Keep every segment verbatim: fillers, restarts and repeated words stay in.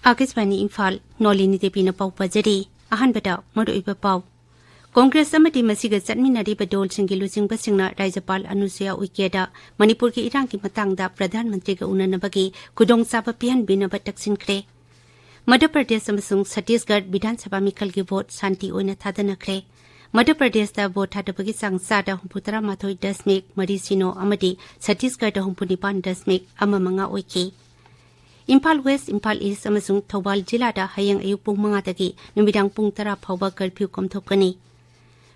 ꯑꯥꯀꯥꯁꯕꯥꯅꯤ ꯏꯝꯐꯥꯜ, ꯅꯣꯂꯤꯅꯤ ꯗꯦꯕꯤꯅ ꯄꯥꯎ ꯄꯥꯖꯔꯤ꯫ ꯑꯍꯥꯟꯕꯗ ꯃꯔꯨꯑꯣꯏꯕ ꯄꯥꯎ꯫ ꯀꯣꯡꯒ꯭ꯔꯦꯁ ꯑꯃꯗꯤ ꯃꯁꯤꯒ ꯆꯠꯃꯤꯟꯅꯔꯤꯕ ꯗꯣꯜꯁꯤꯡꯒꯤ ꯂꯨꯆꯤꯡꯕꯁꯤꯡꯅ ꯔꯥꯖ꯭ꯌꯄꯥꯜ ꯑꯅꯨꯁꯨꯌꯥ ꯎꯏꯀꯦꯗ ꯃꯅꯤꯄꯨꯔꯒꯤ ꯏꯔꯥꯡꯒꯤ ꯃꯇꯥꯡꯗ ꯄ꯭ꯔꯙꯥꯟ ꯃꯟꯇ꯭ꯔꯤꯒ ꯎꯅꯅꯕꯒꯤ ꯈꯨꯗꯣꯡꯆꯥꯕ ꯄꯤꯍꯟꯕꯤꯅꯕ ꯇꯛꯁꯤꯟꯈ꯭ꯔꯦ꯫ ꯃꯙ꯭ꯌ ꯄ꯭ꯔꯗꯦꯁ ꯑꯃꯁꯨꯡ ꯁꯠꯇꯤꯁꯒꯔ ꯕꯤꯙꯥꯟ ꯁꯚꯥ ꯃꯤꯈꯜꯒꯤ ꯚꯣꯠ ꯁꯥꯟꯇꯤ ꯑꯣꯏꯅ ꯊꯥꯗꯅꯈ꯭ꯔꯦ꯫ ꯃꯙ꯭ꯌ ꯄ꯭ꯔꯗꯦꯁꯇ ꯚꯣꯠ ꯊꯥꯗꯕꯒꯤ ꯆꯥꯡ ꯆꯥꯗ ꯍꯨꯝꯐꯨꯇꯔꯥ ꯃꯥꯊꯣꯏ ꯗꯁꯃꯤꯛ ꯃꯔꯤ ꯁꯤꯅꯣ ꯑꯃꯗꯤ ꯁꯠꯇꯤꯁꯒꯔꯗ ꯍꯨꯝꯐꯨ ꯅꯤꯄꯥꯟ ꯗꯁꯃꯤꯛ ꯑꯃ ꯃꯉꯥ ꯑꯣꯏꯈꯤ꯫ ꯏꯝꯐꯥꯜ ꯋꯦꯁ, ꯏꯝꯐꯥꯜ ꯏꯁ ꯑꯃꯁꯨꯡ ꯊꯧꯕꯥꯜ ꯖꯤꯂꯥꯗ ꯍꯌꯦꯡ ꯑꯌꯨꯛ ꯄꯨꯡ ꯃꯉꯥꯗꯒꯤ ꯅꯨꯃꯤꯗꯥꯡ ꯄꯨꯡ ꯇꯔꯥ ꯐꯥꯎꯕ ꯀꯔꯐ꯭ꯌꯨ ꯀꯣꯝꯊꯣꯛꯀꯅꯤ꯫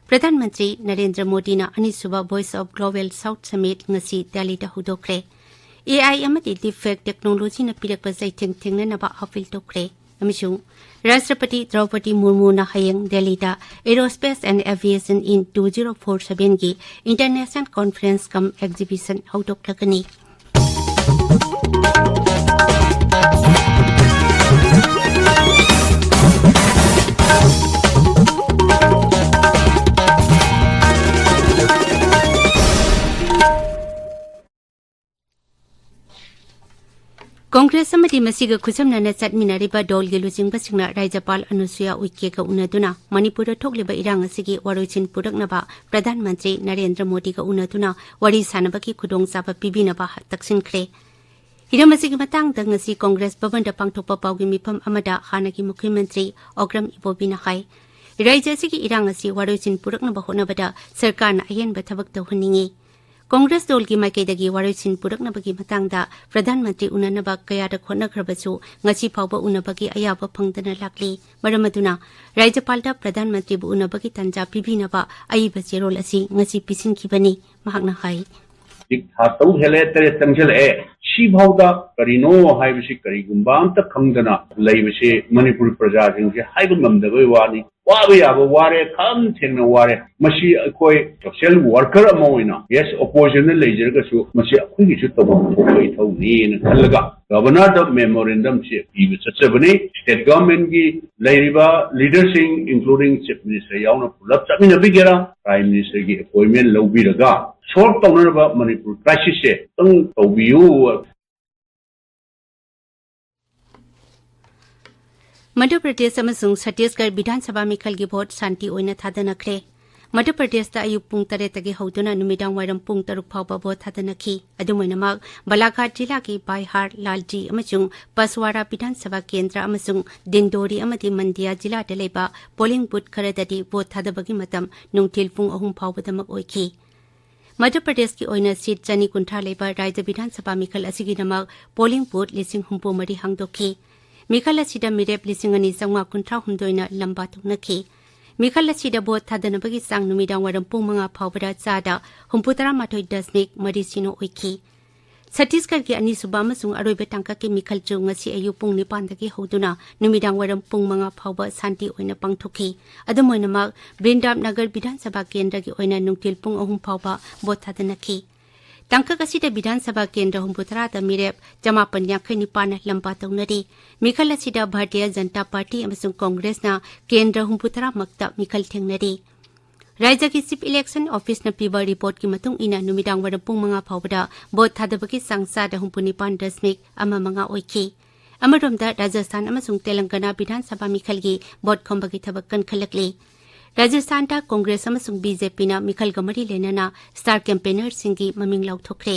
ꯄ꯭ꯔꯙꯥꯟ ꯃꯟꯇ꯭ꯔꯤ ꯅꯔꯦꯟꯗ꯭ꯔ ꯃꯣꯗꯤꯅ ꯑꯅꯤꯁꯨꯕ Voice of Global South Summit ꯉꯁꯤ ꯗꯦꯜꯂꯤꯗ ꯍꯧꯗꯣꯛꯈ꯭ꯔꯦ꯫ ꯑꯦ ꯑꯥꯏ ꯑꯃꯗꯤ deepfake technologyꯅ ꯄꯤꯔꯛꯄ ꯆꯩꯊꯦꯡ ꯊꯦꯡꯅꯅꯕ appeal ꯇꯧꯈ꯭ꯔꯦ꯫ ꯑꯃꯁꯨꯡ ꯔꯥꯁꯇ꯭ꯔꯄꯇꯤ ꯗ꯭ꯔꯧꯄꯗꯤ ꯃꯨꯔꯃꯨꯅ ꯍꯌꯦꯡ ꯗꯦꯜꯂꯤꯗ Aerospace and Aviation in two zero four sevenꯒꯤ International Conference cum Exhibition ꯍꯧꯗꯣꯛꯂꯒꯅꯤ꯫ Congress ꯑꯃꯗꯤ ꯃꯁꯤꯒ ꯈꯨꯠꯁꯝꯅꯅ ꯆꯠꯃꯤꯟꯅꯔꯤꯕ ꯗꯣꯜꯒꯤ ꯂꯨꯆꯤꯡꯕꯁꯤꯡꯅ ꯔꯥꯖ꯭ꯌꯄꯥꯜ ꯑꯅꯨꯁꯨꯌꯥ ꯎꯏꯀꯦꯒ ꯎꯅꯗꯨꯅ ꯃꯅꯤꯄꯨꯔꯗ ꯊꯣꯛꯂꯤꯕ ꯏꯔꯥꯡ ꯑꯁꯤꯒꯤ ꯋꯥꯔꯣꯏꯁꯤꯟ ꯄꯨꯔꯛꯅꯕ ꯄ꯭ꯔꯙꯥꯟ ꯃꯟꯇ꯭ꯔꯤ ꯅꯔꯦꯟꯗ꯭ꯔ ꯃꯣꯗꯤꯒ ꯎꯅꯗꯨꯅ ꯋꯥꯔꯤ ꯁꯥꯅꯕꯒꯤ ꯈꯨꯗꯣꯡꯆꯥꯕ ꯄꯤꯕꯤꯅꯕ ꯇꯛꯁꯤꯟꯈ꯭ꯔꯦ꯫ ꯍꯤꯔꯝ ꯑꯁꯤꯒꯤ ꯃꯇꯥꯡꯗ ꯉꯁꯤ ꯀꯣꯡꯒ꯭ꯔꯦꯁ ꯚꯕꯟꯗ ꯄꯥꯡꯊꯣꯛꯄ ꯄꯥꯎꯒꯤ ꯃꯤꯐꯝ ꯑꯃꯗ ꯍꯥꯟꯅꯒꯤ ꯃꯨꯈ꯭ꯌ ꯃꯟꯇ꯭ꯔꯤ ꯑꯣꯀ꯭ꯔꯝ ꯏꯕꯣꯕꯤꯅ ꯍꯥꯏ, ꯔꯥꯖ꯭ꯌ ꯑꯁꯤꯒꯤ ꯏꯔꯥꯡ ꯑꯁꯤ ꯋꯥꯔꯣꯏꯁꯤꯟ ꯄꯨꯔꯛꯅꯕ ꯍꯣꯠꯅꯕꯗ ꯁꯔꯀꯥꯔꯅ ꯑꯍꯦꯟꯕ ꯊꯕꯛ ꯇꯧꯍꯟꯅꯤꯡꯏ꯫ ꯀꯣꯡꯒ꯭ꯔꯦꯁ ꯗꯣꯜꯒꯤ ꯃꯥꯏꯀꯩꯗꯒꯤ ꯋꯥꯔꯣꯏꯁꯤꯟ ꯄꯨꯔꯛꯅꯕꯒꯤ ꯃꯇꯥꯡꯗ ꯄ꯭ꯔꯙꯥꯟ ꯃꯟꯇ꯭ꯔꯤ ꯎꯅꯅꯕ ꯀꯌꯥꯔꯛ ꯍꯣꯠꯅꯈ꯭ꯔꯕꯁꯨ ꯉꯁꯤ ꯐꯥꯎꯕ ꯎꯅꯕꯒꯤ ꯑꯌꯥꯕ ꯐꯪꯗꯅ ꯂꯥꯛꯂꯤ꯫ ꯃꯔꯝ ꯑꯗꯨꯅ ꯔꯥꯖ꯭ꯌꯄꯥꯜꯗ ꯄ꯭ꯔꯙꯥꯟ ꯃꯟꯇ꯭ꯔꯤꯕꯨ ꯎꯅꯕꯒꯤ ꯇꯥꯟꯖꯥ ꯄꯤꯕꯤꯅꯕ ꯑꯏꯕ ꯆꯦꯔꯣꯜ ꯑꯁꯤ ꯉꯁꯤ ꯄꯤꯁꯤꯟꯈꯤꯕꯅꯤ, ꯃꯍꯥꯛꯅ ꯍꯥꯏ꯫ ꯍꯧꯖꯤꯛ ꯊꯥ ꯇꯔꯨꯛ ꯍꯦꯜꯂꯦ, ꯇꯔꯦꯠ ꯆꯪꯁꯤꯜꯂꯛꯑꯦ꯫ ꯁꯤꯐꯥꯎꯗ ꯀꯔꯤꯅꯣ ꯍꯥꯏꯕꯁꯤ ꯀꯔꯤꯒꯨꯝꯕ ꯑꯝꯇ ꯈꯪꯗꯅ ꯂꯩꯕꯁꯤ ꯃꯅꯤꯄꯨꯔ ꯄ꯭ꯔꯖꯥꯁꯤꯡꯁꯦ ꯍꯥꯏꯕ ꯉꯝꯗꯕꯩ ꯋꯥꯅꯤ꯫ ꯋꯥꯕ ꯌꯥꯕ ꯋꯥꯔꯦ, ꯈꯝ ꯊꯦꯡꯅ ꯋꯥꯔꯦ꯫ ꯃꯁꯤ ꯑꯩꯈꯣꯏ social worker ꯑꯃ ꯑꯣꯏꯅ, yes, oppositionꯗ ꯂꯩꯖꯔꯒꯁꯨ, ꯃꯁꯤ ꯑꯩꯈꯣꯏꯒꯤꯁꯨ ꯇꯧꯐꯝ ꯊꯣꯛꯄ ꯏꯊꯧꯅꯦꯅ ꯈꯜꯂꯒ Governorꯗ memorandumꯁꯦ ꯄꯤꯕ ꯆꯠꯆꯕꯅꯤ꯫ State governmentꯀꯤ ꯂꯩꯔꯤꯕ leaderꯁꯤꯡ, including Chief Minister ꯌꯥꯎꯅ, ꯄꯨꯂꯞ ꯆꯠꯃꯤꯟꯅꯕꯤꯒꯦꯔꯥ, Prime Ministerꯒꯤ appointment ꯂꯧꯕꯤꯔꯒ solve ꯇꯧꯅꯅꯕ ꯃꯅꯤꯄꯨꯔ crisisꯁꯦ ꯑꯃꯨꯛꯇꯪ ꯇꯧꯕꯤꯌꯨ꯫ ꯃꯙ꯭ꯌ ꯄ꯭ꯔꯗꯦꯁ ꯑꯃꯁꯨꯡ ꯁꯠꯇꯤꯁꯒꯔ ꯕꯤꯙꯥꯟ ꯁꯚꯥ ꯃꯤꯈꯜꯒꯤ ꯚꯣꯠ ꯁꯥꯟꯇꯤ ꯑꯣꯏꯅ ꯊꯥꯗꯅꯈ꯭ꯔꯦ꯫ ꯃꯙ꯭ꯌ ꯄ꯭ꯔꯗꯦꯁꯇ ꯑꯌꯨꯛ ꯄꯨꯡ ꯇꯔꯦꯠꯇꯒꯤ ꯍꯧꯗꯨꯅ ꯅꯨꯃꯤꯗꯥꯡ ꯋꯥꯏꯔꯝ ꯄꯨꯡ ꯇꯔꯨꯛ ꯐꯥꯎꯕ ꯚꯣꯠ ꯊꯥꯗꯅꯈꯤ꯫ ꯑꯗꯨꯝ ꯑꯣꯏꯅꯃꯛ, ꯕꯥꯂꯥꯘꯥꯠ ꯖꯤꯂꯥꯒꯤ ꯕꯥꯏꯍꯥꯔ, ꯂꯥꯜꯖꯤ ꯑꯃꯁꯨꯡ ꯄꯁꯋꯥꯔꯥ ꯕꯤꯙꯥꯟ ꯁꯚꯥ ꯀꯦꯟꯗ꯭ꯔ ꯑꯃꯁꯨꯡ ꯗꯤꯟꯗꯣꯔꯤ ꯑꯃꯗꯤ ꯃꯟꯗꯤꯌꯥ ꯖꯤꯂꯥꯗ ꯂꯩꯕ ꯄꯣꯂꯤꯡ ꯕꯨꯊ ꯈꯔꯗꯗꯤ ꯚꯣꯠ ꯊꯥꯗꯕꯒꯤ ꯃꯇꯝ ꯅꯨꯡꯊꯤꯜ ꯄꯨꯡ ꯑꯍꯨꯝ ꯐꯥꯎꯕꯗꯃꯛ ꯑꯣꯏꯈꯤ꯫ ꯃꯙ꯭ꯌ ꯄ꯭ꯔꯗꯦꯁꯀꯤ ꯑꯣꯏꯅ ꯁꯤꯠ ꯆꯅꯤ ꯀꯨꯟꯊ꯭ꯔꯥ ꯂꯩꯕ ꯔꯥꯖ꯭ꯌ ꯕꯤꯙꯥꯟ ꯁꯚꯥ ꯃꯤꯈꯜ ꯑꯁꯤꯒꯤꯗꯃꯛ ꯄꯣꯂꯤꯡ ꯕꯨꯊ ꯂꯤꯁꯤꯡ ꯍꯨꯝꯐꯨ ꯃꯔꯤ ꯍꯥꯡꯗꯣꯛꯈꯤ꯫ ꯃꯤꯈꯜ ꯑꯁꯤꯗ ꯃꯤꯔꯦꯞ ꯂꯤꯁꯤꯡ ꯑꯅꯤ ꯆꯥꯝꯃꯉꯥ ꯀꯨꯟꯊ꯭ꯔꯥ ꯍꯨꯝꯗꯣꯏꯅ ꯂꯝꯕꯥ ꯇꯧꯅꯈꯤ꯫ ꯃꯤꯈꯜ ꯑꯁꯤꯗ ꯚꯣꯠ ꯊꯥꯗꯅꯕꯒꯤ ꯆꯥꯡ ꯅꯨꯃꯤꯗꯥꯡ ꯋꯥꯏꯔꯝ ꯄꯨꯡ ꯃꯉꯥ ꯐꯥꯎꯕꯗ ꯆꯥꯗ ꯍꯨꯝꯐꯨ ꯇꯔꯥ ꯃꯥꯊꯣꯏ ꯗꯁꯃꯤꯛ ꯃꯔꯤ ꯁꯤꯅꯣ ꯑꯣꯏꯈꯤ꯫ ꯁꯠꯇꯤꯁꯒꯔꯒꯤ ꯑꯅꯤꯁꯨꯕ ꯑꯃꯁꯨꯡ ꯑꯔꯣꯏꯕ ꯇꯥꯡꯀꯛꯀꯤ ꯃꯤꯈꯜꯁꯨ ꯉꯁꯤ ꯑꯌꯨꯛ ꯄꯨꯡ ꯅꯤꯄꯥꯟꯗꯒꯤ ꯍꯧꯗꯨꯅ ꯅꯨꯃꯤꯗꯥꯡ ꯋꯥꯏꯔꯝ ꯄꯨꯡ ꯃꯉꯥ ꯐꯥꯎꯕ ꯁꯥꯟꯇꯤ ꯑꯣꯏꯅ ꯄꯥꯡꯊꯣꯛꯈꯤ꯫ ꯑꯗꯨꯝ ꯑꯣꯏꯅꯃꯛ, ꯕ꯭ꯔꯤꯟꯗꯥꯕ ꯅꯒꯔ ꯕꯤꯙꯥꯟ ꯁꯚꯥ ꯀꯦꯟꯗ꯭ꯔꯒꯤ ꯑꯣꯏꯅ ꯅꯨꯡꯊꯤꯜ ꯄꯨꯡ ꯑꯍꯨꯝ ꯐꯥꯎꯕ ꯚꯣꯠ ꯊꯥꯗꯅꯈꯤ꯫ ꯇꯥꯡꯀꯛ ꯑꯁꯤꯗ ꯕꯤꯙꯥꯟ ꯁꯚꯥ ꯀꯦꯟꯗ꯭ꯔ ꯍꯨꯝꯐꯨ ꯇꯔꯥꯗ ꯃꯤꯔꯦꯞ ꯆꯃꯥꯄꯟ ꯌꯥꯡꯈꯩ ꯅꯤꯄꯥꯟꯅ ꯂꯝꯕꯥ ꯇꯧꯅꯔꯤ꯫ ꯃꯤꯈꯜ ꯑꯁꯤꯗ ꯚꯥꯔꯇꯤꯌ ꯖꯅꯇꯥ ꯄꯥꯔꯇꯤ ꯑꯃꯁꯨꯡ ꯀꯣꯡꯒ꯭ꯔꯦꯁꯅ ꯀꯦꯟꯗ꯭ꯔ ꯍꯨꯝꯐꯨ ꯇꯔꯥ ꯃꯛꯇ ꯃꯤꯈꯜ ꯊꯦꯡꯅꯔꯤ꯫ ꯔꯥꯖ꯭ꯌꯒꯤ ꯆꯤꯐ ꯏꯂꯦꯛꯁꯟ ꯑꯣꯐꯤꯁꯅ ꯄꯤꯕ ꯔꯤꯄꯣꯔꯠꯀꯤ ꯃꯇꯨꯡ ꯏꯟꯅ, ꯅꯨꯃꯤꯗꯥꯡ ꯋꯥꯏꯔꯝ ꯄꯨꯡ ꯃꯉꯥ ꯐꯥꯎꯕꯗ ꯚꯣꯠ ꯊꯥꯗꯕꯒꯤ ꯆꯥꯡ ꯆꯥꯗ ꯍꯨꯝꯐꯨ ꯅꯤꯄꯥꯟ ꯗꯁꯃꯤꯛ ꯑꯃ ꯃꯉꯥ ꯑꯣꯏꯈꯤ꯫ ꯑꯃꯔꯣꯝꯗ, ꯔꯥꯖꯁꯊꯥꯟ ꯑꯃꯁꯨꯡ ꯇꯦꯂꯪꯒꯅꯥ ꯕꯤꯙꯥꯟ ꯁꯚꯥ ꯃꯤꯈꯜꯒꯤ ꯚꯣꯠ ꯈꯣꯝꯕꯒꯤ ꯊꯕꯛ ꯀꯟꯈꯠꯂꯛꯂꯤ꯫ ꯔꯥꯖꯁꯊꯥꯟꯗ ꯀꯣꯡꯒ꯭ꯔꯦꯁ ꯑꯃꯁꯨꯡ ꯕꯤ ꯖꯦ ꯄꯤꯅ ꯃꯤꯈꯜꯒ ꯃꯔꯤ ꯂꯩꯅꯅ ꯁ꯭ꯇꯥꯔ ꯀꯦꯝꯄꯦꯅꯔꯁꯤꯡꯒꯤ ꯃꯃꯤꯡ ꯂꯥꯎꯊꯣꯛꯈ꯭ꯔꯦ꯫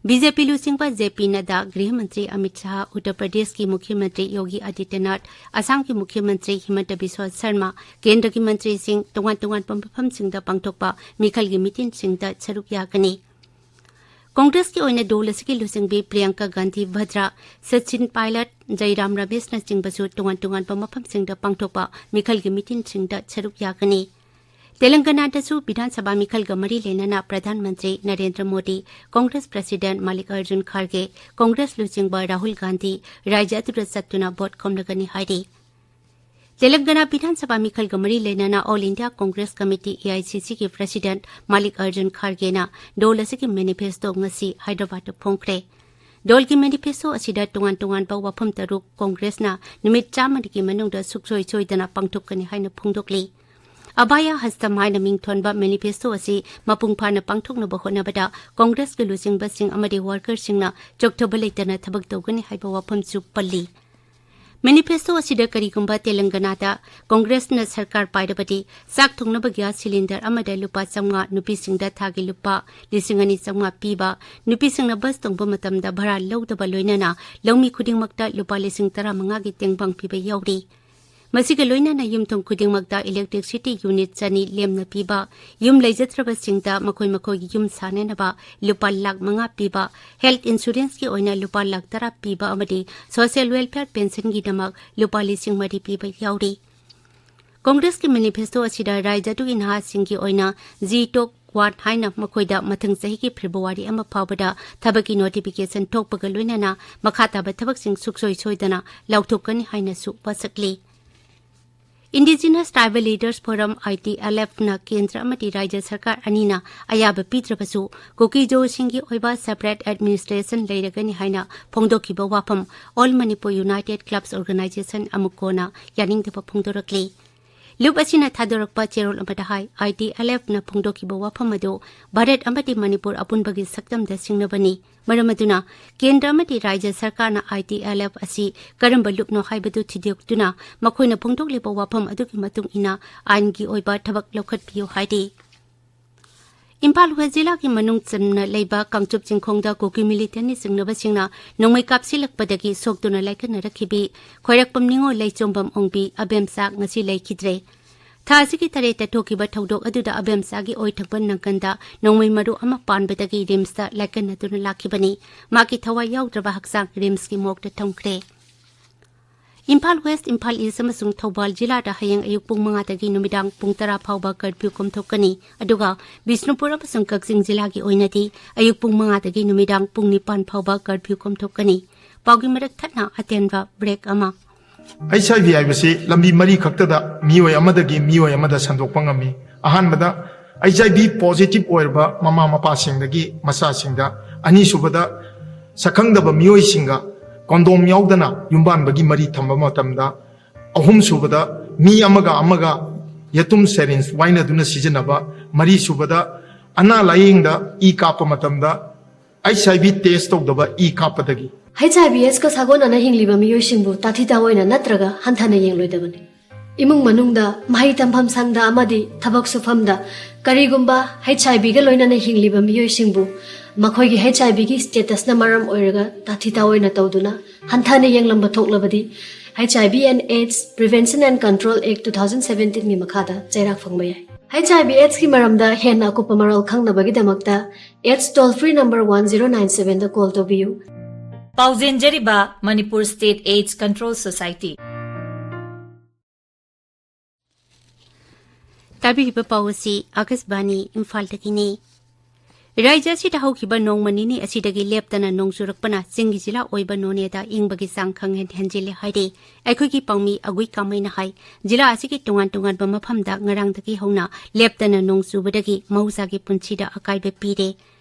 ꯕꯤ ꯖꯦ ꯄꯤ ꯂꯨꯆꯤꯡꯕ ꯖꯦ ꯄꯤ ꯅꯗ꯭ꯗꯥ, ꯒ꯭ꯔꯤꯍ ꯃꯟꯇ꯭ꯔꯤ ꯑꯃꯤꯠ ꯁꯥꯍ, ꯎꯠꯇꯔ ꯄ꯭ꯔꯗꯦꯁꯀꯤ ꯃꯨꯈ꯭ꯌ ꯃꯟꯇ꯭ꯔꯤ ꯌꯣꯒꯤ ꯑꯥꯗꯤꯇ꯭ꯌꯅꯥꯊ, ꯑꯁꯥꯝꯒꯤ ꯃꯨꯈ꯭ꯌ ꯃꯟꯇ꯭ꯔꯤ ꯍꯤꯃꯟꯇ ꯕꯤꯁ꯭ꯋ ꯁꯔꯃ, ꯀꯦꯟꯗ꯭ꯔꯒꯤ ꯃꯟꯇ꯭ꯔꯤꯁꯤꯡ ꯇꯣꯉꯥꯟ ꯇꯣꯉꯥꯟꯕ ꯃꯐꯝꯁꯤꯡꯗ ꯄꯥꯡꯊꯣꯛꯄ ꯃꯤꯈꯜꯒꯤ ꯃꯤꯇꯤꯟꯁꯤꯡꯗ ꯁꯔꯨꯛ ꯌꯥꯒꯅꯤ꯫ ꯀꯣꯡꯒ꯭ꯔꯦꯁꯀꯤ ꯑꯣꯏꯅ ꯗꯣꯜ ꯑꯁꯤꯒꯤ ꯂꯨꯆꯤꯡꯕꯤ ꯄ꯭ꯔꯤꯌꯥꯡꯀꯥ ꯒꯥꯟꯙꯤ ꯚꯗ꯭ꯔꯥ, ꯁꯆꯤꯟ ꯄꯥꯏꯂꯠ, ꯖꯩꯔꯥꯝ ꯔꯃꯦꯁꯅꯆꯤꯡꯕꯁꯨ ꯇꯣꯉꯥꯟ ꯇꯣꯉꯥꯟꯕ ꯃꯐꯝꯁꯤꯡꯗ ꯄꯥꯡꯊꯣꯛꯄ ꯃꯤꯈꯜꯒꯤ ꯃꯤꯇꯤꯟꯁꯤꯡꯗ ꯁꯔꯨꯛ ꯌꯥꯒꯅꯤ꯫ ꯇꯦꯂꯪꯒꯅꯥꯗꯁꯨ ꯕꯤꯙꯥꯟ ꯁꯚꯥ ꯃꯤꯈꯜꯒ ꯃꯔꯤ ꯂꯩꯅꯅ ꯄ꯭ꯔꯙꯥꯟ ꯃꯟꯇ꯭ꯔꯤ ꯅꯔꯦꯟꯗ꯭ꯔ ꯃꯣꯗꯤ, ꯀꯣꯡꯒ꯭ꯔꯦꯁ ꯄ꯭ꯔꯁꯤꯗꯦꯟꯠ ꯃꯥꯂꯤꯛ ꯑꯔꯖꯨꯟ ꯈꯥꯔꯒꯦ, ꯀꯣꯡꯒ꯭ꯔꯦꯁ ꯂꯨꯆꯤꯡꯕ ꯔꯥꯍꯨꯜ ꯒꯥꯟꯙꯤ ꯔꯥꯖ꯭ꯌ ꯑꯗꯨꯗ ꯆꯠꯇꯨꯅ ꯚꯣꯠ ꯈꯣꯝꯂꯒꯅꯤ ꯍꯥꯏꯔꯤ꯫ ꯇꯦꯂꯪꯒꯅꯥ ꯕꯤꯙꯥꯟ ꯁꯚꯥ ꯃꯤꯈꯜꯒ ꯃꯔꯤ ꯂꯩꯅꯅ all India Congress committee, A I C ꯁꯤꯒꯤ ꯄ꯭ꯔꯁꯤꯗꯦꯟꯠ ꯃꯥꯂꯤꯛ ꯑꯔꯖꯨꯟ ꯈꯥꯔꯒꯦꯅ ꯗꯣꯜ ꯑꯁꯤꯒꯤ ꯃꯦꯅꯤꯐꯦꯁꯇꯣ ꯉꯁꯤ ꯍꯥꯏꯗ꯭ꯔꯕꯥꯗꯇ ꯐꯣꯡꯈ꯭ꯔꯦ꯫ ꯗꯣꯜꯒꯤ ꯃꯦꯅꯤꯐꯦꯁꯇꯣ ꯑꯁꯤꯗ ꯇꯣꯉꯥꯟ ꯇꯣꯉꯥꯟꯕ ꯋꯥꯐꯝ ꯇꯔꯨꯛ ꯀꯣꯡꯒ꯭ꯔꯦꯁꯅ ꯅꯨꯃꯤꯠ ꯆꯥꯝꯃꯒꯤ ꯃꯅꯨꯡꯗ ꯁꯨꯡꯁꯣꯏ ꯁꯣꯏꯗꯅ ꯄꯥꯡꯊꯣꯛꯀꯅꯤ ꯍꯥꯏꯅ ꯐꯣꯡꯗꯣꯛꯂꯤ꯫ ꯑꯚꯥꯌꯥ ꯍꯁꯇꯝ ꯍꯥꯏꯅ ꯃꯤꯡ ꯊꯣꯟꯕ ꯃꯦꯅꯤꯐꯦꯁꯇꯣ ꯑꯁꯤ ꯃꯄꯨꯡ ꯐꯥꯅ ꯄꯥꯡꯊꯣꯛꯅꯕ ꯍꯣꯠꯅꯕꯗ ꯀꯣꯡꯒ꯭ꯔꯦꯁꯀꯤ ꯂꯨꯆꯤꯡꯕꯁꯤꯡ ꯑꯃꯗꯤ ꯋꯥꯔꯀꯔꯁꯤꯡꯅ ꯆꯣꯛꯊꯕ ꯂꯩꯇꯅ ꯊꯕꯛ ꯇꯧꯒꯅꯤ ꯍꯥꯏꯕ ꯋꯥꯐꯝꯁꯨ ꯄꯜꯂꯤ꯫ Manifesto ꯑꯁꯤꯗ ꯀꯔꯤꯒꯨꯝꯕ ꯇꯦꯂꯪꯒꯅꯥꯗ ꯀꯣꯡꯒ꯭ꯔꯦꯁꯅ ꯁꯔꯀꯥꯔ ꯄꯥꯏꯔꯕꯗꯤ ꯆꯥꯛ ꯊꯣꯡꯅꯕ ꯒ꯭ꯌꯥꯁ ꯁꯤꯂꯤꯟꯗꯔ ꯑꯃꯗ ꯂꯨꯄꯥ ꯆꯥꯝꯃꯉꯥ, ꯅꯨꯄꯤꯁꯤꯡꯗ ꯊꯥꯒꯤ ꯂꯨꯄꯥ ꯂꯤꯁꯤꯡ ꯑꯅꯤ ꯆꯥꯝꯃꯉꯥ ꯄꯤꯕ, ꯅꯨꯄꯤꯁꯤꯡꯅ ꯕꯁ ꯇꯣꯡꯕ ꯃꯇꯝꯗ ꯚꯔꯥ ꯂꯧꯗꯕ ꯂꯣꯏꯅꯅ ꯂꯧꯃꯤ ꯈꯨꯗꯤꯡꯃꯛꯇ ꯂꯨꯄꯥ ꯂꯤꯁꯤꯡ ꯇꯔꯥꯃꯉꯥꯒꯤ ꯇꯦꯡꯕꯥꯡ ꯄꯤꯕ ꯌꯥꯎꯔꯤ꯫ ꯃꯁꯤꯒ ꯂꯣꯏꯅꯅ ꯌꯨꯝꯊꯣꯡ ꯈꯨꯗꯤꯡꯃꯛꯇ electricity unit ꯆꯅꯤ ꯂꯦꯝꯅ ꯄꯤꯕ, ꯌꯨꯝ ꯂꯩꯖꯗ꯭ꯔꯕꯁꯤꯡꯗ ꯃꯈꯣꯏ ꯃꯈꯣꯏꯒꯤ ꯌꯨꯝ ꯁꯥꯅꯅꯕ ꯂꯨꯄꯥ ꯂꯥꯈ ꯃꯉꯥ ꯄꯤꯕ, health insuranceꯀꯤ ꯑꯣꯏꯅ ꯂꯨꯄꯥ ꯂꯥꯈ ꯇꯔꯥ ꯄꯤꯕ ꯑꯃꯗꯤ social welfare pensionꯒꯤꯗꯃꯛ ꯂꯨꯄꯥ ꯂꯤꯁꯤꯡ ꯃꯔꯤ ꯄꯤꯕ ꯌꯥꯎꯔꯤ꯫ ꯀꯣꯡꯒ꯭ꯔꯦꯁꯀꯤ manifesto ꯑꯁꯤꯗ ꯔꯥꯖ꯭ꯌ ꯑꯗꯨꯒꯤ ꯅꯍꯥꯁꯤꯡꯒꯤ ꯑꯣꯏꯅ G Talk What ꯍꯥꯏꯅ ꯃꯈꯣꯏꯗ ꯃꯊꯪ ꯆꯍꯤꯒꯤ ꯐꯦꯕ꯭ꯔꯨꯋꯥꯔꯤ ꯑꯃ ꯐꯥꯎꯕꯗ ꯊꯕꯛꯀꯤ notification ꯊꯣꯛꯄꯒ ꯂꯣꯏꯅꯅ ꯃꯈꯥ ꯇꯥꯕ ꯊꯕꯛꯁꯤꯡ ꯁꯨꯛꯁꯣꯏ ꯁꯣꯏꯗꯅ ꯂꯥꯎꯊꯣꯛꯀꯅꯤ ꯍꯥꯏꯅꯁꯨ ꯋꯥꯁꯛꯂꯤ꯫ Indigenous Tribal Leaders Forum, ITLFꯅ ꯀꯦꯟꯗ꯭ꯔ ꯑꯃꯗꯤ ꯔꯥꯖ꯭ꯌ ꯁꯔꯀꯥꯔ ꯑꯅꯤꯅ ꯑꯌꯥꯕ ꯄꯤꯗ꯭ꯔꯕꯁꯨ ꯀꯨꯀꯤ ꯖꯣꯁꯤꯡꯒꯤ ꯑꯣꯏꯕ separate administration ꯂꯩꯔꯒꯅꯤ ꯍꯥꯏꯅ ꯐꯣꯡꯗꯣꯛꯈꯤꯕ ꯋꯥꯐꯝ All Manipur United Clubs Organisation, AMUCOꯅ ꯌꯥꯅꯤꯡꯗꯕ ꯐꯣꯡꯗꯣꯔꯛꯂꯤ꯫ ꯂꯨꯞ ꯑꯁꯤꯅ ꯊꯥꯗꯣꯔꯛꯄ ꯆꯦꯔꯣꯜ ꯑꯃꯗ ꯍꯥꯏ, ITLFꯅ ꯐꯣꯡꯗꯣꯛꯈꯤꯕ ꯋꯥꯐꯝ ꯑꯗꯨ ꯚꯥꯔꯠ ꯑꯃꯗꯤ ꯃꯅꯤꯄꯨꯔ ꯑꯄꯨꯟꯕꯒꯤ ꯁꯛꯇꯝꯗ ꯁꯤꯡꯅꯕꯅꯤ꯫ ꯃꯔꯝ ꯑꯗꯨꯅ ꯀꯦꯟꯗ꯭ꯔ ꯑꯃꯗꯤ ꯔꯥꯖ꯭ꯌ ꯁꯔꯀꯥꯔꯅ ITLF ꯑꯁꯤ ꯀꯔꯝꯕ ꯂꯨꯞꯅꯣ ꯍꯥꯏꯕꯗꯨ ꯊꯤꯗꯣꯛꯇꯨꯅ ꯃꯈꯣꯏꯅ ꯐꯣꯡꯗꯣꯛꯂꯤꯕ ꯋꯥꯐꯝ ꯑꯗꯨꯒꯤ ꯃꯇꯨꯡ ꯏꯟꯅ ꯑꯥꯏꯟꯒꯤ ꯑꯣꯏꯕ ꯊꯕꯛ ꯂꯧꯈꯠꯄꯤꯌꯨ ꯍꯥꯏꯔꯤ꯫ ꯏꯝꯐꯥꯜ ꯋꯦꯁ ꯖꯤꯂꯥꯒꯤ ꯃꯅꯨꯡ ꯆꯟꯅ ꯂꯩꯕ ꯀꯥꯡꯆꯨꯞ ꯆꯤꯡꯈꯣꯡꯗ ꯀꯨꯀꯤ militant ꯁꯤꯡꯅꯕꯁꯤꯡꯅ ꯅꯣꯡꯃꯩ ꯀꯥꯞꯁꯤꯜꯂꯛꯄꯗꯒꯤ ꯁꯣꯛꯇꯨꯅ ꯂꯥꯏꯀꯠꯅꯔꯛꯈꯤꯕꯤ ꯈ꯭ꯋꯥꯏꯔꯥꯛꯄꯝ ꯅꯤꯉꯣꯜ ꯂꯩꯆꯣꯝꯕꯝ ꯑꯣꯡꯕꯤ ꯑꯕꯦꯝꯆꯥ ꯉꯁꯤ ꯂꯩꯈꯤꯗ꯭ꯔꯦ꯫ ꯊꯥ ꯑꯁꯤꯒꯤ ꯇꯔꯦꯠꯇ ꯊꯣꯛꯈꯤꯕ ꯊꯧꯗꯣꯛ ꯑꯗꯨꯗ ꯑꯕꯦꯝꯆꯥꯒꯤ ꯑꯣꯏ ꯊꯪꯕ ꯅꯪꯒꯟꯗ ꯅꯣꯡꯃꯩ ꯃꯔꯨ ꯑꯃ ꯄꯥꯟꯕꯗꯒꯤ ꯔꯤꯝꯁꯇ ꯂꯥꯏꯀꯠꯅꯗꯨꯅ ꯂꯥꯛꯈꯤꯕꯅꯤ꯫ ꯃꯥꯒꯤ ꯊꯋꯥꯏ ꯌꯥꯎꯗ꯭ꯔꯕ ꯍꯛꯆꯥꯡ ꯔꯤꯝꯁꯀꯤ ꯃꯣꯔꯒꯇ ꯊꯝꯈ꯭ꯔꯦ꯫ ꯏꯝꯐꯥꯜ ꯋꯦꯁ, ꯏꯝꯐꯥꯜ ꯏꯁ ꯑꯃꯁꯨꯡ ꯊꯧꯕꯥꯜ ꯖꯤꯂꯥꯗ ꯍꯌꯦꯡ ꯑꯌꯨꯛ ꯄꯨꯡ ꯃꯉꯥꯗꯒꯤ ꯅꯨꯃꯤꯗꯥꯡ ꯄꯨꯡ ꯇꯔꯥ ꯐꯥꯎꯕ ꯀꯔꯐ꯭ꯌꯨ ꯀꯣꯝꯊꯣꯛꯀꯅꯤ꯫ ꯑꯗꯨꯒ ꯕꯤꯁꯅꯨꯄꯨꯔ ꯑꯃꯁꯨꯡ ꯀꯛꯆꯤꯡ ꯖꯤꯂꯥꯒꯤ ꯑꯣꯏꯅꯗꯤ ꯑꯌꯨꯛ ꯄꯨꯡ ꯃꯉꯥꯗꯒꯤ ꯅꯨꯃꯤꯗꯥꯡ ꯄꯨꯡ ꯅꯤꯄꯥꯟ ꯐꯥꯎꯕ ꯀꯔꯐ꯭ꯌꯨ ꯀꯣꯝꯊꯣꯛꯀꯅꯤ꯫ ꯄꯥꯎꯒꯤ ꯃꯔꯛ ꯊꯠꯅ ꯑꯇꯦꯟꯕ ꯕ꯭ꯔꯦꯛ ꯑꯃ꯫ ꯑꯩꯆ ꯑꯥꯏ ꯚꯤ ꯍꯥꯏꯕꯁꯤ ꯂꯝꯕꯤ ꯃꯔꯤ ꯈꯛꯇꯗ ꯃꯤꯑꯣꯏ ꯑꯃꯗꯒꯤ ꯃꯤꯑꯣꯏ ꯑꯃꯗ ꯁꯟꯗꯣꯛꯄ ꯉꯝꯃꯤ꯫ ꯑꯍꯥꯟꯕꯗ, ꯑꯩꯆ ꯑꯥꯏ ꯚꯤ positive ꯑꯣꯏꯔꯕ ꯃꯃꯥ ꯃꯄꯥꯁꯤꯡꯗꯒꯤ ꯃꯆꯥꯁꯤꯡꯗ, ꯑꯅꯤꯁꯨꯕꯗ, ꯁꯛꯈꯪꯗꯕ ꯃꯤꯑꯣꯏꯁꯤꯡꯒ condom ꯌꯥꯎꯗꯅ ꯌꯨꯝꯕꯥꯟꯕꯒꯤ ꯃꯔꯤ ꯊꯝꯕ ꯃꯇꯝꯗ, ꯑꯍꯨꯝꯁꯨꯕꯗ, ꯃꯤ ꯑꯃꯒ ꯑꯃꯒ ꯌꯦꯇꯨꯝ syringe ꯋꯥꯏꯅꯗꯨꯅ ꯁꯤꯖꯤꯟꯅꯕ, ꯃꯔꯤꯁꯨꯕꯗ, ꯑꯅꯥ ꯂꯥꯌꯦꯡꯗ ꯏ ꯀꯥꯞꯄ ꯃꯇꯝꯗ ꯑꯩꯆ ꯑꯥꯏ ꯚꯤ test ꯇꯧꯗꯕ ꯏ ꯀꯥꯞꯄꯗꯒꯤ꯫ ꯍꯩꯆ ꯑꯥꯏ ꯚꯤ ꯑꯦꯗꯁꯀ ꯁꯥꯒꯣꯟꯅꯅ ꯍꯤꯡꯂꯤꯕ ꯃꯤꯑꯣꯏꯁꯤꯡꯕꯨ ꯇꯥꯊꯤ ꯇꯥꯑꯣꯏꯅ ꯅꯠꯇ꯭ꯔꯒ ꯍꯟꯊꯅ ꯌꯦꯡꯂꯣꯏꯗꯕꯅꯤ꯫ ꯏꯃꯨꯡ ꯃꯅꯨꯡꯗ, ꯃꯍꯩ ꯇꯝꯐꯝ ꯁꯪꯗ ꯑꯃꯗꯤ ꯊꯕꯛ ꯁꯨꯐꯝꯗ ꯀꯔꯤꯒꯨꯝꯕ ꯍꯩꯆ ꯑꯥꯏ ꯚꯤꯒ ꯂꯣꯏꯅꯅ ꯍꯤꯡꯂꯤꯕ ꯃꯤꯑꯣꯏꯁꯤꯡꯕꯨ ꯃꯈꯣꯏꯒꯤ ꯍꯩꯆ ꯑꯥꯏ ꯚꯤꯒꯤ ꯁ꯭ꯇꯦꯇꯁꯅ ꯃꯔꯝ ꯑꯣꯏꯔꯒ ꯇꯥꯊꯤ ꯇꯥꯑꯣꯏꯅ ꯇꯧꯗꯨꯅ ꯍꯟꯊꯅ ꯌꯦꯡꯂꯝꯕ ꯊꯣꯛꯂꯕꯗꯤ, H I V and AIDS Prevention and Control Act two thousand seventeen ꯒꯤ ꯃꯈꯥꯗ ꯆꯩꯔꯥꯛ ꯐꯪꯕ ꯌꯥꯏ꯫ H I V AIDS ꯀꯤ ꯃꯔꯝꯗ ꯍꯦꯟꯅ ꯑꯀꯨꯞꯄ ꯃꯔꯣꯜ ꯈꯪꯅꯕꯒꯤꯗꯃꯛꯇ AIDS toll free number one zero nine seven ꯗ call ꯇꯧꯕꯤꯌꯨ꯫ ꯄꯥꯎꯖꯦꯟꯖꯔꯤꯕ Manipur state AIDS Control Society꯫ ꯇꯥꯕꯤꯔꯤꯕ ꯄꯥꯎ ꯑꯁꯤ ꯑꯥꯀꯥꯁꯕꯥꯅꯤ ꯏꯝꯐꯥꯜꯗꯒꯤꯅꯤ꯫ ꯔꯥꯖ꯭ꯌ ꯑꯁꯤꯗ ꯍꯧꯈꯤꯕ ꯅꯣꯡꯃ ꯅꯤꯅꯤ ꯑꯁꯤꯗꯒꯤ ꯂꯦꯞꯇꯅ ꯅꯣꯡ ꯆꯨꯔꯛꯄꯅ ꯆꯤꯡꯒꯤ ꯖꯤꯂꯥ ꯑꯣꯏꯕ ꯅꯣꯅꯦꯗ ꯏꯪꯕꯒꯤ ꯆꯥꯡ ꯈꯪꯍꯦꯟ ꯍꯦꯟꯖꯤꯜꯂꯦ ꯍꯥꯏꯔꯤ꯫ ꯑꯩꯈꯣꯏꯒꯤ ꯄꯥꯎꯃꯤ ꯑꯒꯨꯏ ꯀꯥꯃꯩꯅ ꯍꯥꯏ, ꯖꯤꯂꯥ ꯑꯁꯤꯒꯤ ꯇꯣꯉꯥꯟ ꯇꯣꯉꯥꯟꯕ ꯃꯐꯝꯗ ꯉꯔꯥꯡꯗꯒꯤ ꯍꯧꯅ ꯂꯦꯞꯇꯅ ꯅꯣꯡ ꯆꯨꯕꯗꯒꯤ ꯃꯍꯧꯁꯥꯒꯤ ꯄꯨꯟꯁꯤꯗ ꯑꯀꯥꯏꯕ ꯄꯤꯔꯦ꯫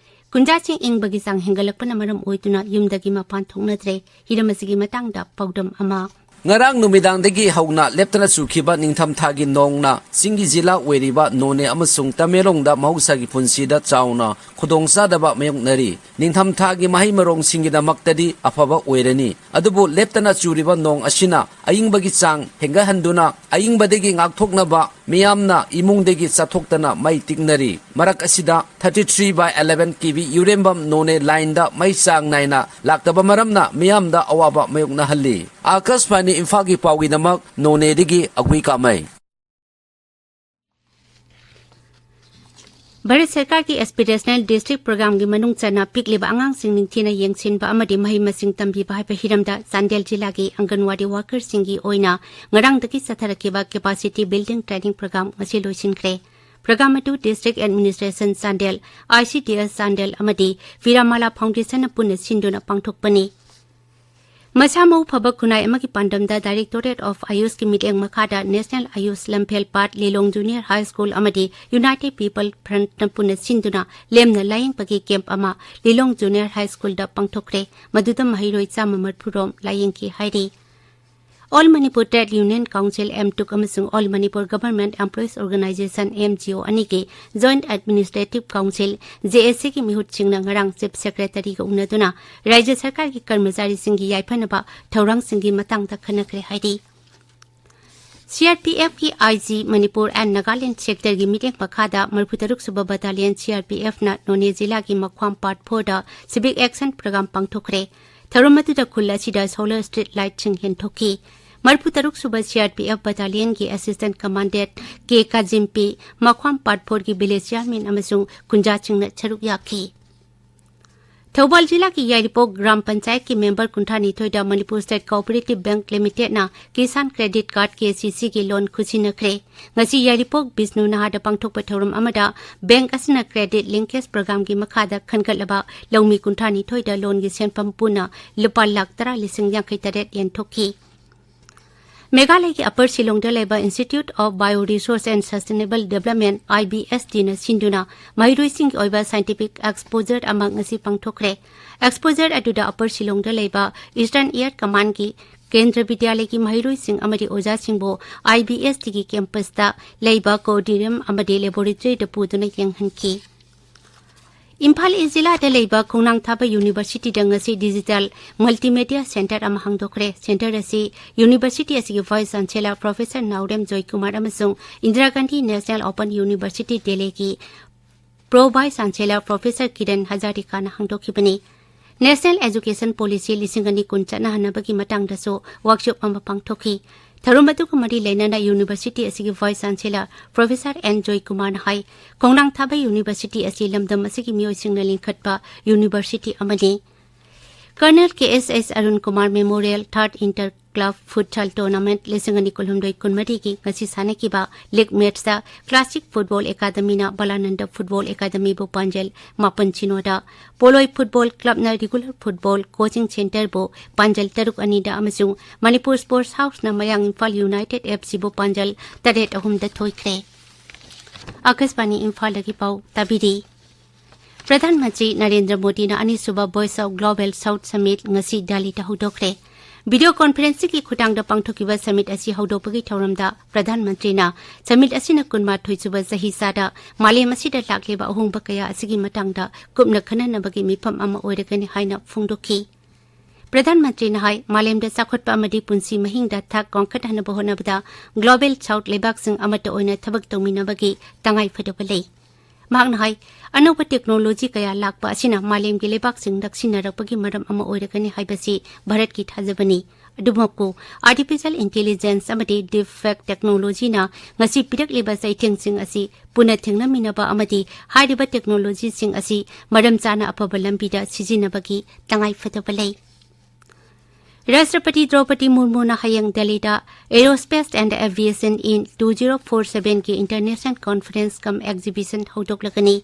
ꯀꯨꯟꯖꯥꯁꯤꯡ ꯏꯪꯕꯒꯤ ꯆꯥꯡ ꯍꯦꯟꯒꯠꯂꯛꯄꯅ ꯃꯔꯝ ꯑꯣꯏꯗꯨꯅ ꯌꯨꯝꯗꯒꯤ ꯃꯄꯥꯟ ꯊꯣꯛꯅꯗ꯭ꯔꯦ꯫ ꯍꯤꯔꯝ ꯑꯁꯤꯒꯤ ꯃꯇꯥꯡꯗ ꯄꯥꯎꯗꯝ ꯑꯃ꯫ ꯉꯔꯥꯡ ꯅꯨꯃꯤꯗꯥꯡꯗꯒꯤ ꯍꯧꯅ ꯂꯦꯞꯇꯅ ꯆꯨꯈꯤꯕ ꯅꯤꯡꯊꯝꯊꯥꯒꯤ ꯅꯣꯡꯅ ꯆꯤꯡꯒꯤ ꯖꯤꯂꯥ ꯑꯣꯏꯔꯤꯕ ꯅꯣꯅꯦ ꯑꯃꯁꯨꯡ ꯇꯃꯦꯡꯂꯣꯡꯗ ꯃꯍꯧꯁꯥꯒꯤ ꯄꯨꯟꯁꯤꯗ ꯆꯥꯎꯅ ꯈꯨꯗꯣꯡꯆꯥꯗꯕ ꯃꯥꯌꯣꯛꯅꯔꯤ꯫ ꯅꯤꯡꯊꯝꯊꯥꯒꯤ ꯃꯍꯩ ꯃꯔꯣꯡꯁꯤꯡꯒꯤꯗꯃꯛꯇꯗꯤ ꯑꯐꯕ ꯑꯣꯏꯔꯅꯤ, ꯑꯗꯨꯕꯨ ꯂꯦꯞꯇꯅ ꯆꯨꯔꯤꯕ ꯅꯣꯡ ꯑꯁꯤꯅ ꯑꯏꯪꯕꯒꯤ ꯆꯥꯡ ꯍꯦꯟꯒꯠꯍꯟꯗꯨꯅ ꯑꯏꯪꯕꯗꯒꯤ ꯉꯥꯛꯊꯣꯛꯅꯕ ꯃꯤꯌꯥꯝꯅ ꯏꯃꯨꯡꯗꯒꯤ ꯆꯠꯊꯣꯛꯇꯅ ꯃꯩ ꯇꯤꯛꯅꯔꯤ꯫ ꯃꯔꯛ ꯑꯁꯤꯗ thirty three by eleven K V ꯌꯨꯔꯦꯝꯕꯝ ꯅꯣꯅꯦ ꯂꯥꯏꯟꯗ ꯃꯩ ꯆꯥꯡ ꯅꯥꯏꯅ ꯂꯥꯛꯇꯕ ꯃꯔꯝꯅ ꯃꯤꯌꯥꯝꯗ ꯑꯋꯥꯕ ꯃꯥꯌꯣꯛꯅꯍꯜꯂꯤ꯫ ꯑꯥꯀꯥꯁꯕꯥꯅꯤ ꯏꯝꯐꯥꯜꯒꯤ ꯄꯥꯎꯒꯤꯗꯃꯛ ꯅꯣꯅꯦꯗꯒꯤ ꯑꯒꯨꯏ ꯀꯥꯃꯩ꯫ ꯚꯥꯔꯠ ꯁꯔꯀꯥꯔꯒꯤ ꯑꯦꯁꯄꯤꯔꯦꯁꯅꯦꯜ ꯗꯤꯁꯇ꯭ꯔꯤꯛ ꯄ꯭ꯔꯣꯒ꯭ꯔꯥꯝꯒꯤ ꯃꯅꯨꯡ ꯆꯟꯅ ꯄꯤꯛꯂꯤꯕ ꯑꯉꯥꯡꯁꯤꯡ ꯅꯤꯡꯊꯤꯅ ꯌꯦꯡꯁꯤꯟꯕ ꯑꯃꯗꯤ ꯃꯍꯩ ꯃꯁꯤꯡ ꯇꯝꯕꯤꯕ ꯍꯥꯏꯕ ꯍꯤꯔꯝꯗ ꯆꯥꯟꯗꯦꯜ ꯖꯤꯂꯥꯒꯤ ꯑꯪꯒꯟꯋꯥꯗꯤ ꯋꯥꯔꯀꯔꯁꯤꯡꯒꯤ ꯑꯣꯏꯅ ꯉꯔꯥꯡꯗꯒꯤ ꯆꯠꯊꯔꯛꯈꯤꯕ ꯀꯦꯄꯥꯁꯤꯇꯤ ꯕꯤꯜꯗꯤꯡ ꯇ꯭ꯔꯦꯅꯤꯡ ꯄ꯭ꯔꯣꯒ꯭ꯔꯥꯝ ꯉꯁꯤ ꯂꯣꯏꯁꯤꯟꯈ꯭ꯔꯦ꯫ ꯄ꯭ꯔꯣꯒ꯭ꯔꯥꯝ ꯑꯗꯨ district administration Chandel, I C D S Chandel ꯑꯃꯗꯤ ꯐꯤꯔꯥꯃꯥꯂꯥ ꯐꯥꯎꯟꯗꯦꯁꯟꯅ ꯄꯨꯟꯅ ꯁꯤꯟꯗꯨꯅ ꯄꯥꯡꯊꯣꯛꯄꯅꯤ꯫ ꯃꯁꯥ ꯃꯎ ꯐꯕ ꯈꯨꯟꯅꯥꯏ ꯑꯃꯒꯤ ꯄꯥꯟꯗꯝꯗ Directorate of Ayushꯀꯤ ꯃꯤꯠꯌꯦꯡ ꯃꯈꯥꯗ National Ayush ꯂꯝꯐꯦꯜ ꯄꯥꯠ, ꯂꯤꯂꯣꯡ Junior High School ꯑꯃꯗꯤ United People Frontꯅ ꯄꯨꯟꯅ ꯁꯤꯟꯗꯨꯅ ꯂꯦꯝꯅ ꯂꯥꯌꯦꯡꯕꯒꯤ ꯀꯦꯝꯞ ꯑꯃ ꯂꯤꯂꯣꯡ Junior High Schoolꯗ ꯄꯥꯡꯊꯣꯛꯈ꯭ꯔꯦ꯫ ꯃꯗꯨꯗ ꯃꯍꯩꯔꯣꯏ ꯆꯥꯝꯃ ꯃꯔꯤꯐꯨ ꯔꯣꯝ ꯂꯥꯌꯦꯡꯈꯤ ꯍꯥꯏꯔꯤ꯫ All Manipur Trade Union Council, M TUC, ꯑꯃꯁꯨꯡ All Manipur Government Employees Organization, M G O, ꯑꯅꯤꯒꯤ Joint Administrative Council, J S ꯁꯤꯒꯤ ꯃꯤꯍꯨꯠꯁꯤꯡꯅ ꯉꯔꯥꯡ Chief Secretaryꯒ ꯎꯅꯗꯨꯅ ꯔꯥꯖ꯭ꯌ ꯁꯔꯀꯥꯔꯒꯤ ꯀꯔꯃꯆꯥꯔꯤꯁꯤꯡꯒꯤ ꯌꯥꯏꯐꯅꯕ ꯊꯧꯔꯥꯡꯁꯤꯡꯒꯤ ꯃꯇꯥꯡꯗ ꯈꯟꯅꯈ꯭ꯔꯦ ꯍꯥꯏꯔꯤ꯫ ꯁꯤ ꯑꯥꯔ ꯄꯤ ꯑꯦꯐꯀꯤ I G Manipur and Nagaland Sectorꯒꯤ ꯃꯤꯠꯌꯦꯡ ꯃꯈꯥꯗ ꯃꯔꯤꯐꯨꯇꯔꯨꯛ ꯁꯨꯕ Battalion ꯁꯤ ꯑꯥꯔ ꯄꯤ ꯑꯦꯐꯅ ꯅꯣꯅꯦ ꯖꯤꯂꯥꯒꯤ ꯃꯈ꯭ꯋꯥꯝ Part Fourꯗ Civic Action Program ꯄꯥꯡꯊꯣꯛꯈ꯭ꯔꯦ꯫ ꯊꯧꯔꯝ ꯑꯗꯨꯗ ꯈꯨꯜ ꯑꯁꯤꯗ solar street lightꯁꯤꯡ ꯌꯦꯟꯊꯣꯛꯈꯤ꯫ ꯃꯔꯤꯐꯨꯇꯔꯨꯛ ꯁꯨꯕ ꯁꯤ ꯑꯥꯔ ꯄꯤ ꯑꯦꯐ Battalionꯒꯤ Assistant Commandant K Kajimpi, Makhwam Part Fourꯒꯤ Village Chairman ꯑꯃꯁꯨꯡ ꯀꯨꯟꯖꯥꯁꯤꯡꯅ ꯁꯔꯨꯛ ꯌꯥꯈꯤ꯫ ꯊꯧꯕꯥꯜ ꯖꯤꯂꯥꯒꯤ ꯌꯥꯏꯔꯤꯄꯣꯛ ꯒ꯭ꯔꯥꯝ ꯄꯟꯆꯥꯌꯠꯀꯤ member ꯀꯨꯟꯊ꯭ꯔꯥ ꯅꯤꯊꯣꯏꯗ Manipur State Cooperative Bank Limitedꯅ Kisan Credit Card, K C ꯁꯤꯒꯤ loan ꯈꯨꯠꯁꯤꯟꯅꯈ꯭ꯔꯦ꯫ ꯉꯁꯤ ꯌꯥꯏꯔꯤꯄꯣꯛ ꯕꯤꯁꯅꯨ ꯅꯍꯥꯗ ꯄꯥꯡꯊꯣꯛꯄ ꯊꯧꯔꯝ ꯑꯃꯗ bank ꯑꯁꯤꯅ credit linkage programꯒꯤ ꯃꯈꯥꯗ ꯈꯟꯒꯠꯂꯕ ꯂꯧꯃꯤ ꯀꯨꯟꯊ꯭ꯔꯥ ꯅꯤꯊꯣꯏꯗ loanꯒꯤ ꯁꯦꯟꯐꯝ ꯄꯨꯟꯅ ꯂꯨꯄꯥ ꯂꯥꯈ ꯇꯔꯥ ꯂꯤꯁꯤꯡ ꯌꯥꯡꯈꯩ ꯇꯔꯦꯠ ꯌꯦꯟꯊꯣꯛꯈꯤ꯫ ꯃꯦꯘꯥꯂꯌꯒꯤ Upper Shillongꯗ ꯂꯩꯕ Institute of Bioresource and Sustainable Development, I B S ꯇꯤꯅ ꯁꯤꯟꯗꯨꯅ ꯃꯍꯩꯔꯣꯏꯁꯤꯡꯒꯤ ꯑꯣꯏꯕ scientific exposure ꯑꯃ ꯉꯁꯤ ꯄꯥꯡꯊꯣꯛꯈ꯭ꯔꯦ꯫ Exposure ꯑꯗꯨꯗ Upper Shillongꯗ ꯂꯩꯕ Eastern Air Commandꯒꯤ ꯀꯦꯟꯗ꯭ꯔ ꯕꯤꯗ꯭ꯌꯥꯂꯌꯒꯤ ꯃꯍꯩꯔꯣꯏꯁꯤꯡ ꯑꯃꯗꯤ ꯑꯣꯖꯥꯁꯤꯡꯕꯨ ꯑꯥꯏ ꯕꯤ ꯑꯦꯁ ꯇꯤꯒꯤ campusꯇ ꯂꯩꯕ Cold Room ꯑꯃꯗꯤ Laboratoryꯗ ꯄꯨꯗꯨꯅ ꯌꯦꯡꯍꯟꯈꯤ꯫ ꯏꯝꯐꯥꯜ ꯏꯁ ꯖꯤꯂꯥꯗ ꯂꯩꯕ ꯈꯣꯡꯅꯥꯡ ꯊꯥꯕ Universityꯗ ꯉꯁꯤ Digital Multimedia Center ꯑꯃ ꯍꯥꯡꯗꯣꯛꯈ꯭ꯔꯦ꯫ Center ꯑꯁꯤ University ꯑꯁꯤꯒꯤ Vice Chancellor Professor ꯅꯥꯎꯔꯦꯝ ꯖꯣꯏꯀꯨꯃꯥꯔ ꯑꯃꯁꯨꯡ Indira Gandhi National Open University Delhiꯒꯤ Pro Vice Chancellor Professor Kiran ꯍꯖꯥꯔꯤꯀꯥꯅ ꯍꯥꯡꯗꯣꯛꯈꯤꯕꯅꯤ꯫ National Education Policy ꯂꯤꯁꯤꯡ ꯑꯅꯤ ꯀꯨꯟ ꯆꯠꯅꯍꯟꯅꯕꯒꯤ ꯃꯇꯥꯡꯗꯁꯨ workshop ꯑꯃ ꯄꯥꯡꯊꯣꯛꯈꯤ꯫ ꯊꯧꯔꯝ ꯑꯗꯨꯒ ꯃꯔꯤ ꯂꯩꯅꯅ University ꯑꯁꯤꯒꯤ Vice Chancellor Professor ꯑꯦꯟ ꯖꯣꯏꯀꯨꯃꯥꯔꯅ ꯍꯥꯏ, ꯈꯣꯡꯅꯥꯡ ꯊꯥꯕ University ꯑꯁꯤ ꯂꯝꯗꯝ ꯑꯁꯤꯒꯤ ꯃꯤꯑꯣꯏꯁꯤꯡꯅ ꯂꯤꯡꯈꯠꯄ University ꯑꯃꯅꯤ꯫ Colonel ꯀꯦ ꯑꯦꯁ ꯑꯦꯁ Arun Kumar Memorial Third Inter Club Futsal Tournament ꯂꯤꯁꯤꯡ ꯑꯅꯤ ꯀꯨꯟꯍꯨꯝꯗꯣꯏ ꯀꯨꯟꯃꯔꯤꯒꯤ ꯉꯁꯤ ꯁꯥꯟꯅꯈꯤꯕ league matchꯇ Classic Football Academyꯅ ꯕꯂꯥꯅꯟꯗ Football Academyꯕꯨ ꯄꯥꯟꯖꯜ ꯃꯥꯄꯟ ꯁꯤꯅꯣꯗ, ꯄꯣꯂꯣꯏ Football Clubꯅ Regular Football Coaching Centreꯕꯨ ꯄꯥꯟꯖꯜ ꯇꯔꯨꯛ ꯑꯅꯤꯗ ꯑꯃꯁꯨꯡ ꯃꯅꯤꯄꯨꯔ Sports Houseꯅ ꯃꯌꯥꯡ ꯏꯝꯐꯥꯜ United ꯑꯦꯐ ꯁꯤꯕꯨ ꯄꯥꯟꯖꯜ ꯇꯔꯦꯠ ꯑꯍꯨꯝꯗ ꯊꯣꯏꯈ꯭ꯔꯦ꯫ ꯑꯥꯀꯥꯁꯕꯥꯅꯤ ꯏꯝꯐꯥꯜꯗꯒꯤ ꯄꯥꯎ ꯇꯥꯕꯤꯔꯤ꯫ ꯄ꯭ꯔꯙꯥꯟ ꯃꯟꯇ꯭ꯔꯤ ꯅꯔꯦꯟꯗ꯭ꯔ ꯃꯣꯗꯤꯅ ꯑꯅꯤꯁꯨꯕ Voice of Global South Summit ꯉꯁꯤ ꯗꯦꯜꯂꯤꯗ ꯍꯧꯗꯣꯛꯈ꯭ꯔꯦ꯫ Video conferencingꯒꯤ ꯈꯨꯠꯊꯥꯡꯗ ꯄꯥꯡꯊꯣꯛꯈꯤꯕ summit ꯑꯁꯤ ꯍꯧꯗꯣꯛꯄꯒꯤ ꯊꯧꯔꯝꯗ ꯄ꯭ꯔꯙꯥꯟ ꯃꯟꯇ꯭ꯔꯤꯅ summit ꯑꯁꯤꯅ ꯀꯨꯟꯃꯥꯊꯣꯏ ꯁꯨꯕ ꯆꯍꯤ ꯆꯥꯗ ꯃꯥꯂꯦꯝ ꯑꯁꯤꯗ ꯂꯥꯛꯂꯤꯕ ꯑꯍꯣꯡꯕ ꯀꯌꯥ ꯑꯁꯤꯒꯤ ꯃꯇꯥꯡꯗ ꯀꯨꯞꯅ ꯈꯟꯅꯅꯕꯒꯤ ꯃꯤꯐꯝ ꯑꯃ ꯑꯣꯏꯔꯒꯅꯤ ꯍꯥꯏꯅ ꯐꯣꯡꯗꯣꯛꯈꯤ꯫ ꯄ꯭ꯔꯙꯥꯟ ꯃꯟꯇ꯭ꯔꯤꯅ ꯍꯥꯏ, ꯃꯥꯂꯦꯝꯗ ꯆꯥꯎꯈꯠꯄ ꯑꯃꯗꯤ ꯄꯨꯟꯁꯤ ꯃꯍꯤꯡꯗ ꯊꯥꯛ ꯋꯥꯡꯈꯠꯍꯟꯅꯕ ꯍꯣꯠꯅꯕꯗ Global South ꯂꯩꯕꯥꯛꯁꯤꯡ ꯑꯃꯠꯇ ꯑꯣꯏꯅ ꯊꯕꯛ ꯇꯧꯃꯤꯟꯅꯕꯒꯤ ꯇꯉꯥꯏ ꯐꯗꯕ ꯂꯩ꯫ ꯃꯍꯥꯛꯅ ꯍꯥꯏ, ꯑꯅꯧꯕ technology ꯀꯌꯥ ꯂꯥꯛꯄ ꯑꯁꯤꯅ ꯃꯥꯂꯦꯝꯒꯤ ꯂꯩꯕꯥꯛꯁꯤꯡ ꯅꯛꯁꯤꯟꯅꯔꯛꯄꯒꯤ ꯃꯔꯝ ꯑꯃ ꯑꯣꯏꯔꯒꯅꯤ ꯍꯥꯏꯕꯁꯤ ꯚꯥꯔꯠꯀꯤ ꯊꯥꯖꯕꯅꯤ꯫ ꯑꯗꯨꯃꯛꯄꯨ, artificial intelligence ꯑꯃꯗꯤ deepfake technologyꯅ ꯉꯁꯤ ꯄꯤꯔꯛꯂꯤꯕ ꯆꯩꯊꯦꯡꯁꯤꯡ ꯑꯁꯤ ꯄꯨꯟꯅ ꯊꯦꯡꯅꯃꯤꯟꯅꯕ ꯑꯃꯗꯤ ꯍꯥꯏꯔꯤꯕ technologyꯁꯤꯡ ꯑꯁꯤ ꯃꯔꯝ ꯆꯥꯅ ꯑꯐꯕ ꯂꯝꯕꯤꯗ ꯁꯤꯖꯤꯟꯅꯕꯒꯤ ꯇꯉꯥꯏ ꯐꯗꯕ ꯂꯩ꯫ ꯔꯥꯁꯇ꯭ꯔꯄꯇꯤ ꯗ꯭ꯔꯧꯄꯗꯤ ꯃꯨꯔꯃꯨꯅ ꯍꯌꯦꯡ ꯗꯦꯜꯂꯤꯗ Aerospace and Aviation in two zero four sevenꯒꯤ International Conference cum Exhibition ꯍꯧꯗꯣꯛꯂꯒꯅꯤ꯫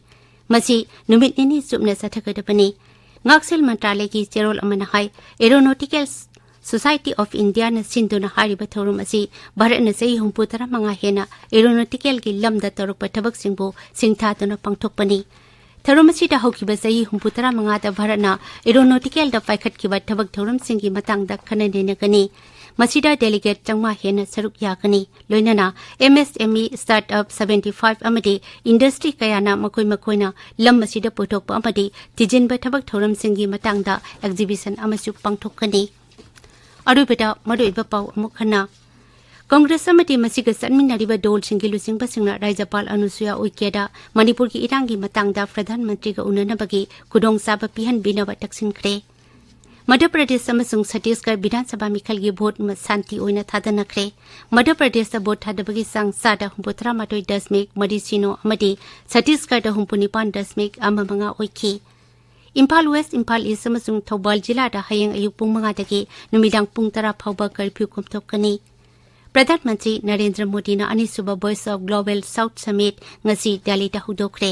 ꯃꯁꯤ ꯅꯨꯃꯤꯠ ꯅꯤꯅꯤ ꯆꯨꯞꯅ ꯆꯠꯊꯒꯗꯕꯅꯤ꯫ ꯉꯥꯛꯁꯦꯜ ꯃꯟꯇ꯭ꯔꯥꯂꯌꯒꯤ ꯆꯦꯔꯣꯜ ꯑꯃꯅ ꯍꯥꯏ, Aeronautical Society of Indiaꯅ ꯁꯤꯟꯗꯨꯅ ꯍꯥꯏꯔꯤꯕ ꯊꯧꯔꯝ ꯑꯁꯤ ꯚꯥꯔꯠꯅ ꯆꯍꯤ ꯍꯨꯝꯐꯨ ꯇꯔꯥꯃꯉꯥ ꯍꯦꯟꯅ aeronautical ꯒꯤ ꯂꯝꯗ ꯇꯧꯔꯛꯄ ꯊꯕꯛꯁꯤꯡꯕꯨ ꯁꯤꯡꯊꯥꯗꯨꯅ ꯄꯥꯡꯊꯣꯛꯄꯅꯤ꯫ ꯊꯧꯔꯝ ꯑꯁꯤꯗ ꯍꯧꯈꯤꯕ ꯆꯍꯤ ꯍꯨꯝꯐꯨ ꯇꯔꯥꯃꯉꯥꯗ ꯚꯥꯔꯠꯅ aeronautical ꯗ ꯄꯥꯏꯈꯠꯈꯤꯕ ꯊꯕꯛ ꯊꯧꯔꯝꯁꯤꯡꯒꯤ ꯃꯇꯥꯡꯗ ꯈꯟꯅ ꯅꯩꯅꯒꯅꯤ꯫ ꯃꯁꯤꯗ delegate ꯆꯥꯝꯃꯉꯥ ꯍꯦꯟꯅ ꯁꯔꯨꯛ ꯌꯥꯒꯅꯤ꯫ ꯂꯣꯏꯅꯅ MSME, startup seventy five ꯑꯃꯗꯤ industry ꯀꯌꯥꯅ ꯃꯈꯣꯏ ꯃꯈꯣꯏꯅ ꯂꯝ ꯑꯁꯤꯗ ꯄꯨꯊꯣꯛꯄ ꯑꯃꯗꯤ ꯊꯤꯖꯤꯟꯕ ꯊꯕꯛ ꯊꯧꯔꯝꯁꯤꯡꯒꯤ ꯃꯇꯥꯡꯗ exhibition ꯑꯃꯁꯨ ꯄꯥꯡꯊꯣꯛꯀꯅꯤ꯫ ꯑꯔꯣꯏꯕꯗ ꯃꯔꯨꯑꯣꯏꯕ ꯄꯥꯎ ꯑꯃꯨꯛ ꯍꯟꯅ꯫ ꯀꯪꯒ꯭ꯔꯦꯁ ꯑꯃꯗꯤ ꯃꯁꯤꯒ ꯆꯠꯃꯤꯟꯅꯔꯤꯕ ꯗꯣꯜꯁꯤꯡꯒꯤ ꯂꯨꯆꯤꯡꯕꯁꯤꯡꯅ ꯔꯥꯖ꯭ꯌꯄꯥꯜ ꯑꯅꯨꯁꯨꯌꯥ ꯎꯏꯀꯦꯗ ꯃꯅꯤꯄꯨꯔꯒꯤ ꯏꯔꯥꯡꯒꯤ ꯃꯇꯥꯡꯗ ꯄ꯭ꯔꯙꯥꯟ ꯃꯟꯇ꯭ꯔꯤꯒ ꯎꯅꯅꯕꯒꯤ ꯈꯨꯗꯣꯡꯆꯥꯕ ꯄꯤꯍꯟꯕꯤꯅꯕ ꯇꯛꯁꯤꯟꯈ꯭ꯔꯦ꯫ ꯃꯙ꯭ꯌ ꯄ꯭ꯔꯗꯦꯁ ꯑꯃꯁꯨꯡ ꯁꯠꯇꯤꯁꯒꯔ ꯕꯤꯙꯥꯟ ꯁꯚꯥ ꯃꯤꯈꯜꯒꯤ ꯚꯣꯠ ꯃ-, ꯁꯥꯟꯇꯤ ꯑꯣꯏꯅ ꯊꯥꯗꯅꯈ꯭ꯔꯦ꯫ ꯃꯙ꯭ꯌ ꯄ꯭ꯔꯗꯦꯁꯇ ꯚꯣꯠ ꯊꯥꯗꯕꯒꯤ ꯆꯥꯡ ꯆꯥꯗ ꯍꯨꯝꯐꯨꯇꯔꯥꯃꯥꯊꯣꯏ ꯗꯁꯃꯤꯛ ꯃꯔꯤ ꯁꯤꯅꯣ ꯑꯃꯗꯤ ꯁꯠꯇꯤꯁꯒꯔꯗ ꯍꯨꯝꯐꯨꯅꯤꯄꯥꯟ ꯗꯁꯃꯤꯛ ꯑꯃ ꯃꯉꯥ ꯑꯣꯏꯈꯤ꯫ ꯏꯝꯐꯥꯜ ꯋꯦꯁ, ꯏꯝꯐꯥꯜ ꯏꯁ ꯑꯃꯁꯨꯡ ꯊꯧꯕꯥꯜ ꯖꯤꯂꯥꯗ ꯍꯌꯦꯡ ꯑꯌꯨꯛ ꯄꯨꯡ ꯃꯉꯥꯗꯒꯤ ꯅꯨꯃꯤꯗꯥꯡ ꯄꯨꯡ ꯇꯔꯥ ꯐꯥꯎꯕ curfew ꯀꯣꯝꯊꯣꯛꯀꯅꯤ꯫ ꯄ꯭ꯔꯙꯥꯟ ꯃꯟꯇ꯭ꯔꯤ ꯅꯔꯦꯟꯗ꯭ꯔ ꯃꯣꯗꯤꯅ ꯑꯅꯤꯁꯨꯕ Voice of Global South Summit ꯉꯁꯤ ꯗꯦꯜꯂꯤꯗ ꯍꯧꯗꯣꯛꯈ꯭ꯔꯦ꯫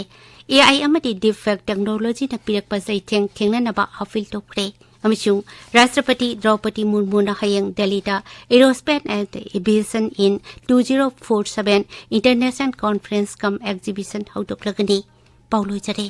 AI ꯑꯃꯗꯤ deepfake technologyꯅ ꯄꯤꯔꯛꯄ ꯆꯩꯊꯦꯡ ꯊꯦꯡꯅꯅꯕ appeal ꯇꯧꯈ꯭ꯔꯦ꯫ ꯑꯃꯁꯨꯡ ꯔꯥꯁꯇ꯭ꯔꯄꯇꯤ ꯗ꯭ꯔꯧꯄꯗꯤ ꯃꯨꯔꯃꯨꯅ ꯍꯌꯦꯡ ꯗꯦꯜꯂꯤꯗ Aerospace and Aviation in two zero four seven International Conference cum Exhibition ꯍꯧꯗꯣꯛꯂꯒꯅꯤ꯫ ꯄꯥꯎ ꯂꯣꯏꯖꯔꯦ꯫